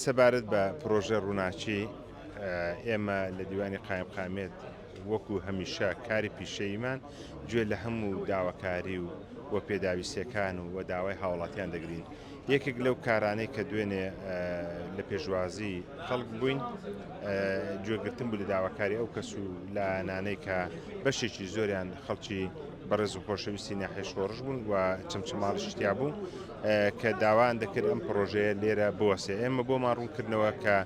سەبارەت بە پرۆژەی ڕووناکی، ئێمە لە دیوانی قایمقامیەت وەکو هەمیشە کاری پیشەییمان گوێ لە هەموو داواکاری و و پێداویستیەکان و و داوای هاوڵاتیان دەگرین. یەکێک لەو کارانەی کە دوێنێ لە پێشوازی خەڵک بووین گوێگرتن بوو لە داواکاری ئەو کەس و لایەنانەی کە بەشێکی زۆریان خەڵکی بەڕێز و خۆشەویستی ناحیە شۆڕش بوون و چەمچەماڵیش تیا بوو کە داوایان دەکرد ئەم پرۆژەیە لێرە بوەسێ ئێمە بۆمان ڕوونکردنەوە کە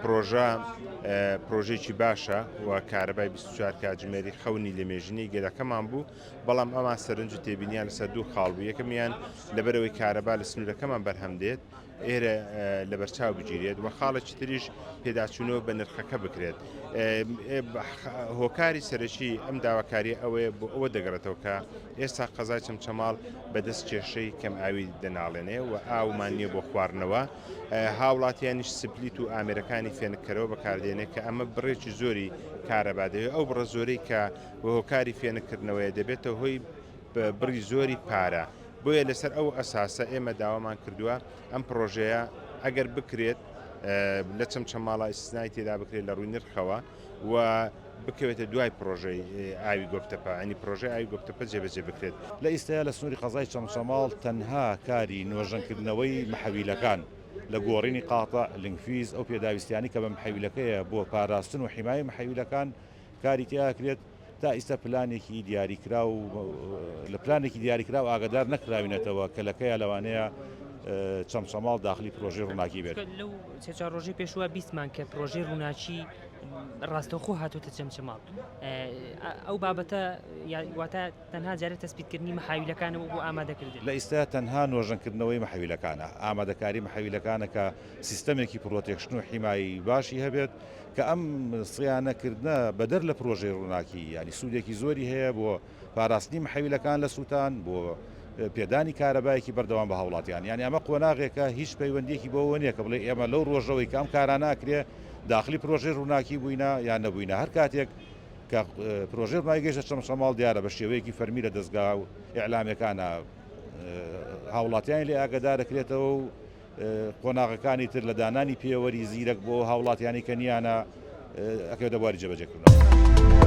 پرۆژە پرۆژێکی باشە و کارەبای 24 کاتژمێری خەونی لەمێژینەی گەلەکەمان بوو بەڵام ئەوان سەرنج و تێبینیان لەسەر دوو خاڵ بوو، یەکەمیان لەبەرئەوەی کارەبا لە سنوورەکەمان بەرهەم دێت، ئێرە لەبەرچاو بگیرێت و خاڵێکی تریش پێداچوونەوە بە نرخەکە بکرێت. هۆکاری سەرەکی ئەم داواکارییە ئەوەیە بۆ ئەوە دەگەڕێتەوە کە ئێستا قەزای چەمچەماڵ بەدەست کێشەی کەمئاوی دەناڵێنێ و ئاومان نییە بۆ خواردنەوە، هاوڵاتیانیش سپلیت و ئامێرەکانی فێنککەرەوە بەکاردێنێ کە ئەمە بڕێکی زۆری کارەبا دەوێت، ئەو بڕە زۆرەی کە بە هۆکاری فێنککردنەوەیە دەبێتە هۆی بڕی زۆری پارە، بۆیە لەسەر ئەو ئەساسە ئێمە داوامان کردووە ئەم پڕۆژەیە ئەگەر بکرێت لە چەمچەماڵە ئیستسنای تێدا بکرێت لە ڕووی نرخەوە و بکەوێتە دوای پڕۆژەی ئاوی گۆپتەپە، یانی پڕۆژەی ئاوی گۆپتەپە جێبەجێ بکرێت. لە ئیستایا لە سنووری قەزای چەمچەماڵ تەنها کاری نۆژەنکردنەوەی محەویلەکان لە گۆڕینی قاتع، لنگفیز، ئەو پێداویستیانەی کە بە محەویلەکەیە بۆ پاراستن و حیمایەی محەویلەکان کاری تیا ئەکرێت، تا ئیستا پلانێکی دیاریکراو لە پلانێکی دیاریکراو ئاگادار نەکراوینەتەوە کە لە کەیا لەوانەیە چەمچەماڵ داخلی پرۆژەی ڕووناکی بێت. لەو سێ چوار ڕۆژەی پێشووە بیستمان کە پرۆژەی ڕووناکی ڕاستەوخۆ هاتووتە چەمچەماڵ ئەو بابەتە واتە تەنها جارێ تەسبیتکردنی مەحاویلەکانە بۆ ئامادەکردن. لە ئیستا تەنها نۆژەنکردنەوەی مەحەویلەکانە، ئامادەکاری مەحەویلەکانە کە سیستەمێکی protection و حیمایی باشی هەبێت، کە ئەم صیانەکردنە بەدەر لە پرۆژەی ڕووناکی یانی سوودێکی زۆری هەیە بۆ پاراستنی محەویلەکان لە سووتان، بۆ پێدانی کارەبایەکی بەردەوام بە هاوڵاتیان. یانی ئەمە قۆناغێکە هیچ پەیوەندییەکی بەوەوە نییە کە بڵێ ئێمە لەو ڕۆژەوەی کە ئەم کارانە ئەکرێ داخلی پرۆژەی ڕووناکی بووینە یان نەبووینە. هەر کاتێک کە پرۆژەی ڕووناکی گەیشتە چەمچەماڵ دیارە بە شێوەیەکی فەرمی لە دەزگا و ئیعلامیەکانا هاوڵاتیانی لێ ئاگادار ئەکرێتەوە و قۆناغەکانی تر لە دانانی پێوەری زیرەک بۆ هاوڵاتیانی کە نییانە ئەکەوێتە بواری جێبەجێکردنەوە.